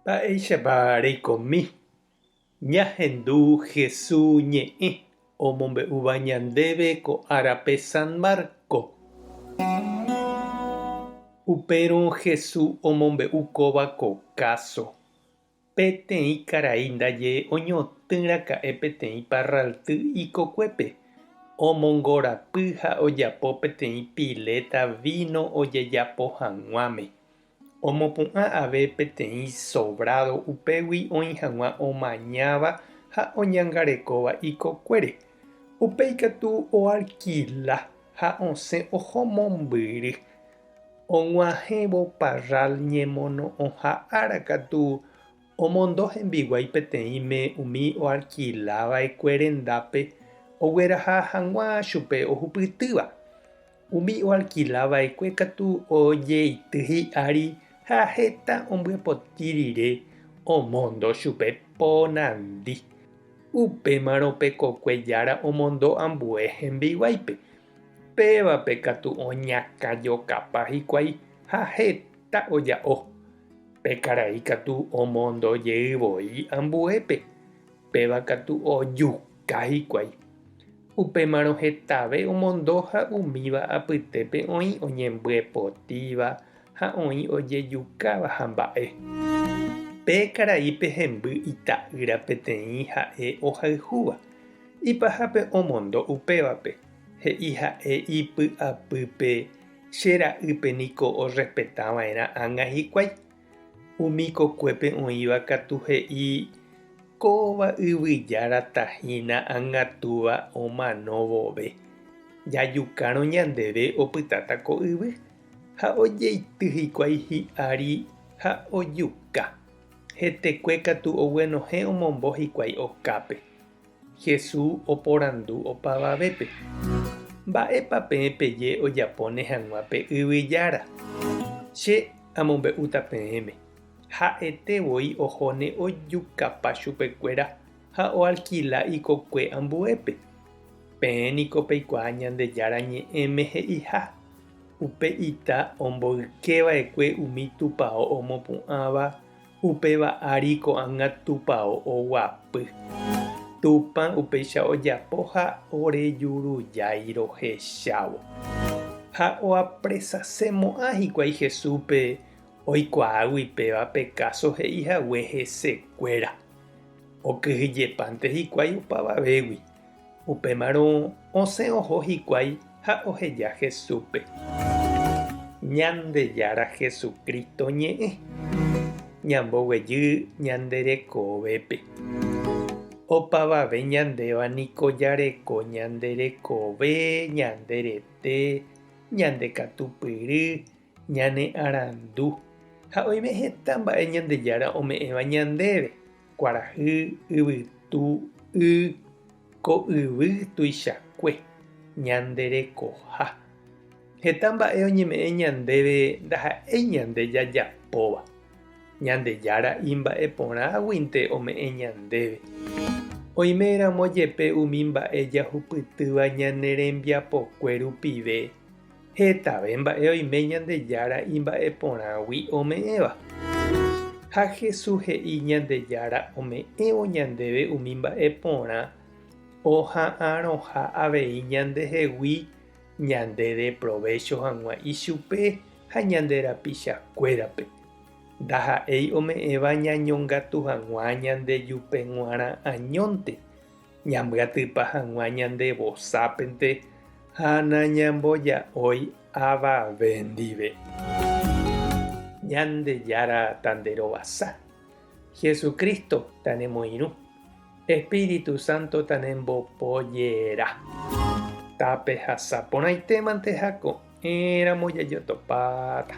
Mba'éichapa reikomi ñahendu Hesu ñe'ẽ omombe'úva ñandéve ko árape San Marco? Upérõ Hesu omombe'u kóva ko káso. Peteĩ karai ndaje oñotỹ raka'e peteĩ parralty ikokuépe, omongorapy ha ojapo peteĩ piléta víno ojejapo hag̃uáme. Omopu'ã ave peteĩ sovrádo upégui oĩ hag̃ua omañáva ha oñangarekóva ikokuére. Upéi katu oalkila ha osẽ oho mombyry. Og̃uahẽvo parral ñemono'õha ára katu omondo hembiguái peteĩme umi oalkilava'ekue rendápe ogueraha hag̃ua chupe ohupytýva. Umi oalkilava'ekue katu ojeity hi'ári ha heta ombyepoti rire omondo chupe po nandi. Upémarõ pe kokue jára omondo ambue hembiguáipe. Pévape katu oñakãjokapa hikuái ha heta oja'o. Pe karai katu omondo jey voi ambuépe, péva katu ojuka hikuái. Upémarõ hetave omondo ha umíva apytépe oĩ oñembyepotíva ha oĩ ojejukáva ha mba'e. Pe karaípe hemby ita'ýra peteĩ ha'e ohayhúva. Ipahápe omondo upévape, he'i ha'e ipy'apýpe che ra'ýpe niko orrespeta va'erã ág̃a hikuái. Umi kokuépe oĩva katu he'i kóva yvyjárata hína ág̃a túva omano vove. Jajukárõ ñandéve opytáta ko yvy, ha ojeity hikuái hi'ári ha ojuka. Hetekue katu oguenohẽ omombo hikuái okápe. Jesús oporandu opavavépe, Mba'épa peẽ peje ojapóne hag̃ua pe yvy Jára? Che amombe'úta peẽme, ha'ete voi ohóne ojukapa chupekuéra ha oalkila ikokue ambuépe. Peẽ niko peikuaa Ñandejára Ñe'ẽme he'iha, Upe ita omboykeva'ekue umi tupao omopu'ãva Upéva ári ko'ág̃a Tupao oguapy. Tupã upéicha ojapo ha orejurujái rohechávo. Ha oapresasemo'ã hikuái Jesúspe oikuaágui péva pe káso he'i hague hesekuéra. Okyhyjepánte hikuái opavavégui. Upémarõ osẽ oho hikuái ha oheja Jesúspe. Ñandejára Jesucristo ñe'ẽ, ñamboguejy ñande rekovépe. Opavave ñandéva niko jareko ñande rekove, ñande rete, ñande katupyry, ñane arandu. Ha oime heta mba'e Ñandejára ome'ẽva ñandéve, kuarahy, yvytu, y, ko yvy tuichakue, ñande rekoha. Heta mba'e oñeme'ẽ ñandéve ndaha'éi ñande jajapóva. Ñandejára imba'e porãguinte ome'ẽ ñandéve. Oiméramo jepe umi mba'e jahupytýva ñane rembiapokue rupive, Hetave mba'e oime Ñandejára imba'e porãgui ome'ẽva. Ha Jesús he'i Ñandejára ome'ẽvo ñandéve umi mba'e porã oha'arõha avei ñandehegui ñande deprovécho hag̃ua ichupe ha ñande rapichakuérape. Ndaha'éi ome'ẽva ñañongatu hag̃ua ñandejupe g̃uarã añónte, Ñambyatypa hag̃ua ñande vosápente ha nañamboja'ói avave ndive. Ñandejára tanderovasa. Jesucristo tanemoirũ. Espíritu Santo tanembopojera. Tapehasa porãitémante ha ko'ẽramo jajotopáta.